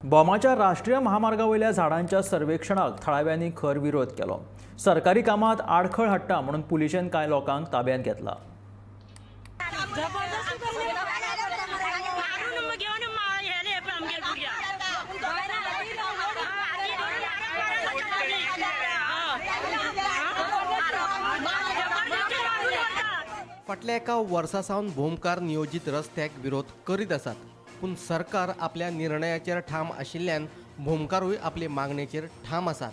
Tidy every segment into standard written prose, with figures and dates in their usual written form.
भोमाच्या राष्ट्रीय महामार्गावयल्या झाडांच्या सर्वेक्षणाक थळाव्यांनी खर विरोध केलो. सरकारी कामात आडखळ हाडटा म्हणून पुलिशेन कांय लोकांक ताब्यांत घेतला. फाटल्या एका वर्सा सावन भोमकार नियोजीत रस्त्याक विरोध करीत आसात, पूण सरकार आपल्या निर्णयाचेर ठाम आशिल्ल्यान भोमकारूय आपले मागणेचेर ठाम आसात.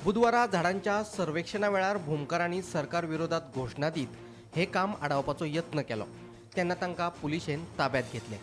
बुधवारा झाडांच्या सर्वेक्षणा वेळार भोमकारांनी सरकार विरोधात घोशणा दीत हे काम आडावपाचो यत्न केलो तेन्ना तांकां पुलिशेन ताब्यात घेतले.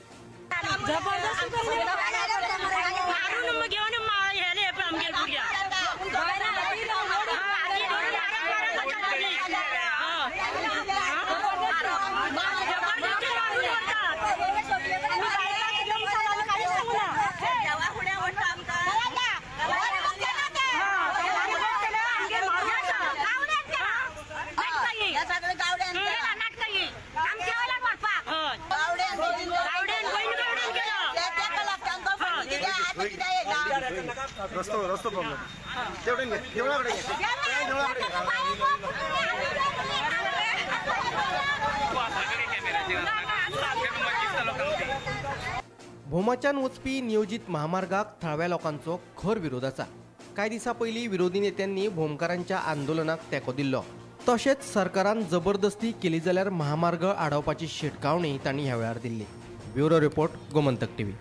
रस्तो रस्तो प्रॉब्लेम तेवढे देवळाकडे भोमाच्यान वचपी नियोजीत महामार्गाक थळाव्या लोकांचो खर विरोध आसा. कांय दिसां पयलीं विरोधी नेत्यांनी भोमकारांच्या आंदोलनाक तेंको दिल्लो. तशेंच सरकारान जबरदस्ती केली जाल्यार महामार्ग आडावपाची शिटकावणी तांणी ह्या वेळार दिल्ली. Bureau report, Gomantak TV.